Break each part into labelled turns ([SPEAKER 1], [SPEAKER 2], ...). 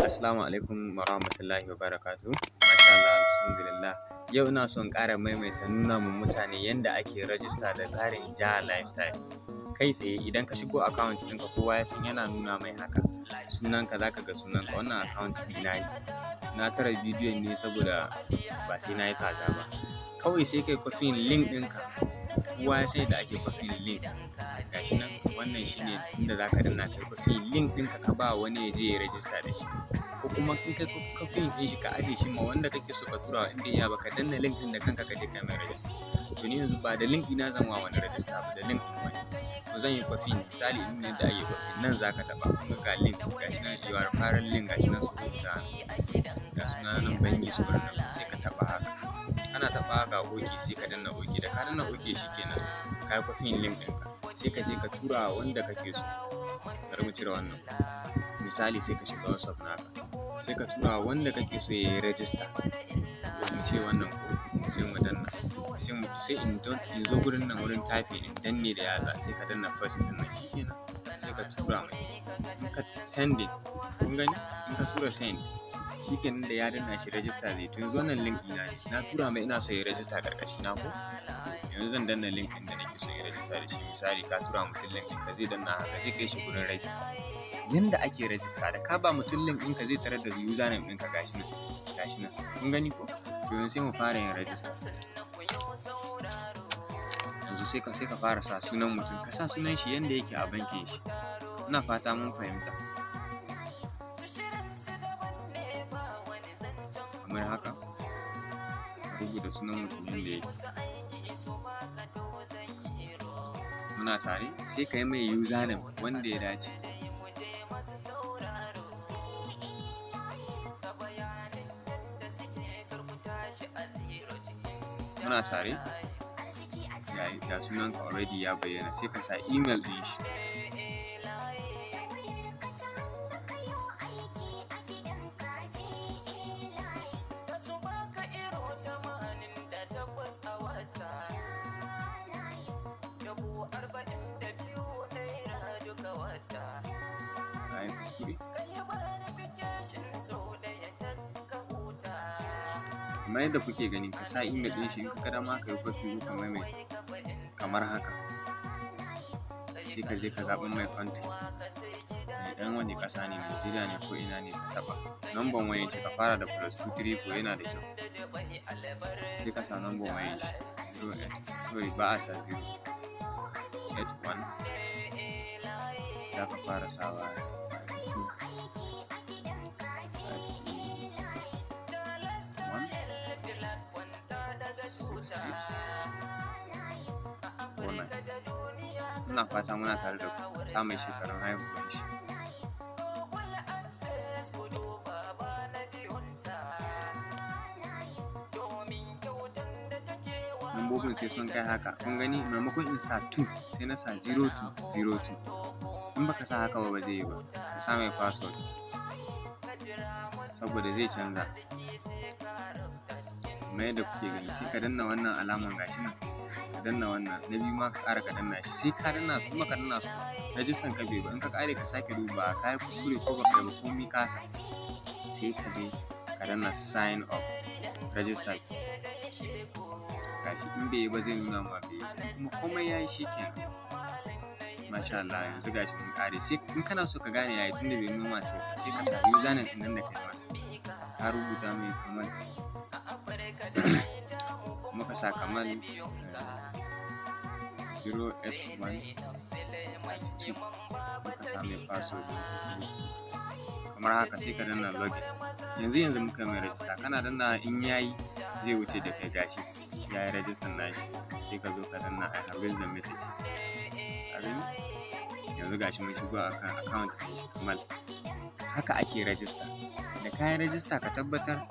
[SPEAKER 1] Assalamu alaikum wa rahmatullahi wa barakatuh. Masha Allah, alhamdulillah. Yau ina son ƙara maimaita nuna ma mutane yanda ake rajista da tsarin Ja Lifestyle. Kai tsaye idan ka shigo account ɗinka, kowa ya san yana nuna mai haka. Sunanka, za ka ga sunanka, wannan account ɗina ne. Na tara bidiyon ne saboda ba sai na yi kaza ba. Kawai sai kai copying link ɗinka. Kowa ya san yadda ake copying link. Gashi nan, wannan shine inda za ka danna kai copying link ɗinka ka ba wani ya je ya rajista da shi. Ko kuma in kai copying ɗin shi, ka ajiye shi ma wanda kake so ka tura wa, in bai iya ba, ka danna link ɗin da kanka ka je kai mai rajista. To, ni yanzu ba da link ɗina zan wa wani rajista ba, da link ɗin wani. To, zan yi copying, misali in yadda ake copying nan, za ka taɓa. Kun ga link, gashi nan, your referral link, gashi nan su rubuta, ga suna nan bangi su nan, sai ka taɓa haka. Kana taɓa, ga OK, sai ka danna OK. Da ka danna OK, shikenan, ka yi copying link ɗinka. Sai ka je ka tura wa wanda kake so. Bari mu cire wannan. Misali, sai ka shiga WhatsApp naka. Sai ka tura wa wanda kake so ya yi rajista. Mu ce wannan ko sai mu danna. Sai mu sai in don in zo gurin nan, wurin typing, in danne da yatsa, sai ka danna paste ɗin nan, shikenan. Sai ka tura mai. In ka sending, kun gani? In ka tura send, shikenan, da ya danna shi register zai. To, yanzu wannan link ɗina ne. Na tura mai, ina so ya register ƙarƙashi na ko? Yanzu zan danna link ɗin da nake so ya register da shi. Misali, ka tura mutum link ɗinka, zai danna haka, zai kai shi gurin register. Yanda ake register, da ka ba mutum link ɗinka, zai tarar da username ɗinka, gashi nan. Gashi nan. Kun gani ko? To, yanzu sai mu fara yin register. Yanzu sai ka fara sa sunan mutum, ka sa sunan shi yanda yake a bankin shi. Ina fata mun fahimta. Kamar haka. Ka rubuta sunan mutum yanda yake. Muna tare? Sai ka yi mai username wanda ya dace. Muna tare? Ga sunanka already ya bayyana, sai ka sa email ɗin shi. Na yi kuskure. Kamar yadda kuke gani, ka sa email ɗin shi, in ka ga dama ka yi copy ko ka maimaita kamar haka. Sai ka je ka zaɓan mai country. Ɗan wane ƙasa ne, Najeriya ne ko ina ne, ka taɓa. Number wayan shi, ka fara da +234, yana da kyau. Sai ka sa number wayan shi 08, sorry, ba a sa 0, 81 za ka fara sawa, 32 31 68 49. Ina fata muna tare da ku. Sa mai shekarun haihuwan shi. Lambobin sai sun kai haka. Kun gani, maimakon in sa 2 sai na sa 0202. In baka sa haka ba, ba zai yi ba. Ka sa mai password saboda zai canza. Kamar yadda kuke gani, sai ka danna wannan alaman, gashi nan. Ka danna wannan. Na biyu ma ka ƙara ka danna shi. Sai ka danna su, in baka danna su ba, rajistan ka bai ba. In ka ƙare, ka sake dubawa ka yi kuskure ko baka yi ba, komi ka sa. Sai ka je ka danna sign up, register. Gashi, in bai yi ba zai nuna ma bai yi ba. Kuma komai ya yi, shi kenan. Masha Allah, yanzu gashi mun ƙare. Sai in kana so ka gane yayi, tunda bai nuna ma, sai ka sa username ɗin nan da kai masa. Ka rubuta mai kamar muka sa kamar 081 32, muka sa mai password kamar haka, sai ka danna login. Yanzu yanzu muka mai register. Kana danna, in yayi, zai wuce da kai. Gashi yayi register nashi. Sai ka zo ka danna "I have read the message". Ka gani? Yanzu gashi mun shigo akan account ɗin shi. Kamal haka ake register. Da ka yi register, ka tabbatar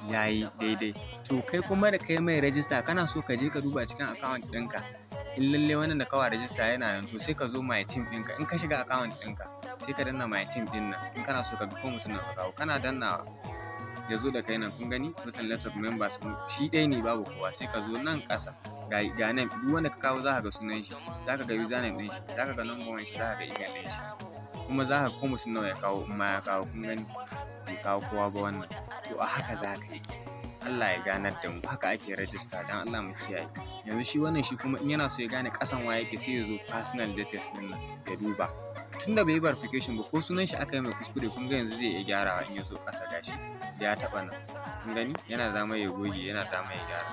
[SPEAKER 1] yayi daidai. To, kai kuma da kai mai register, kana so ka je ka duba cikin account ɗinka in lalle wannan da kawa register yana nan. To, sai ka zo my team ɗinka. In ka shiga account ɗinka, sai ka danna my team ɗin nan. In kana so ka ga ko mutum na ka kawo, kana dannawa, ya zo da kai nan. Kun gani, total network members, shi ɗaya ne, babu kowa. Sai ka zo nan ƙasa, ga name, duk wanda ka kawo za ka ga sunan shi, za ka ga username ɗin shi, za ka ga number wayan shi, za ka ga email ɗin shi. Kuma za ka ko mutum nawa ya kawo, in ma ya kawo. Kun gani, bai kawo kowa ba wannan. To a haka za ka yi. Allah ya ganar da mu. Haka ake rajista, don Allah mu kiyaye. Yanzu shi wannan, shi kuma in yana so ya gane ƙasan wa yake, sai ya zo personal details ɗin nan ya duba. Tunda bai yi verification ba, ko sunan shi aka yi mai kuskure, kun ga yanzu zai iya gyarawa in ya zo ƙasa. Gashi da ya taɓa nan, kun gani, yana da damar ya goge, yana da damar ya gyara.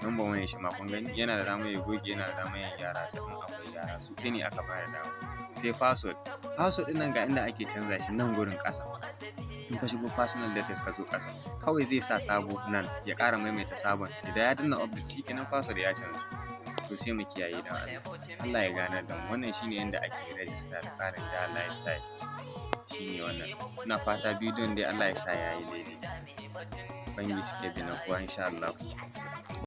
[SPEAKER 1] Number wayan shi ma, kun gani, yana da damar ya goge, yana da damar ya gyara ta in akwai gyara. Su ɗaya ne aka bada dama. Sai password. Password ɗin nan, ga inda ake canza shi, nan gurin ƙasa. In ka shigo personal details, ka zo ƙasa, kawai zai sa sabo nan, ya ƙara maimaita sabon. Idan ya danna update, shikenan, password ya canza. To sai mu kiyaye da Allah. Allah ya ganar da mu. Wannan shine yanda ake register da tsarin Jaa Lifestyle, shine wannan. Ina fata bidiyon dai Allah ya sa yayi daidai. Ubangiji ke bi na kowa, insha Allah.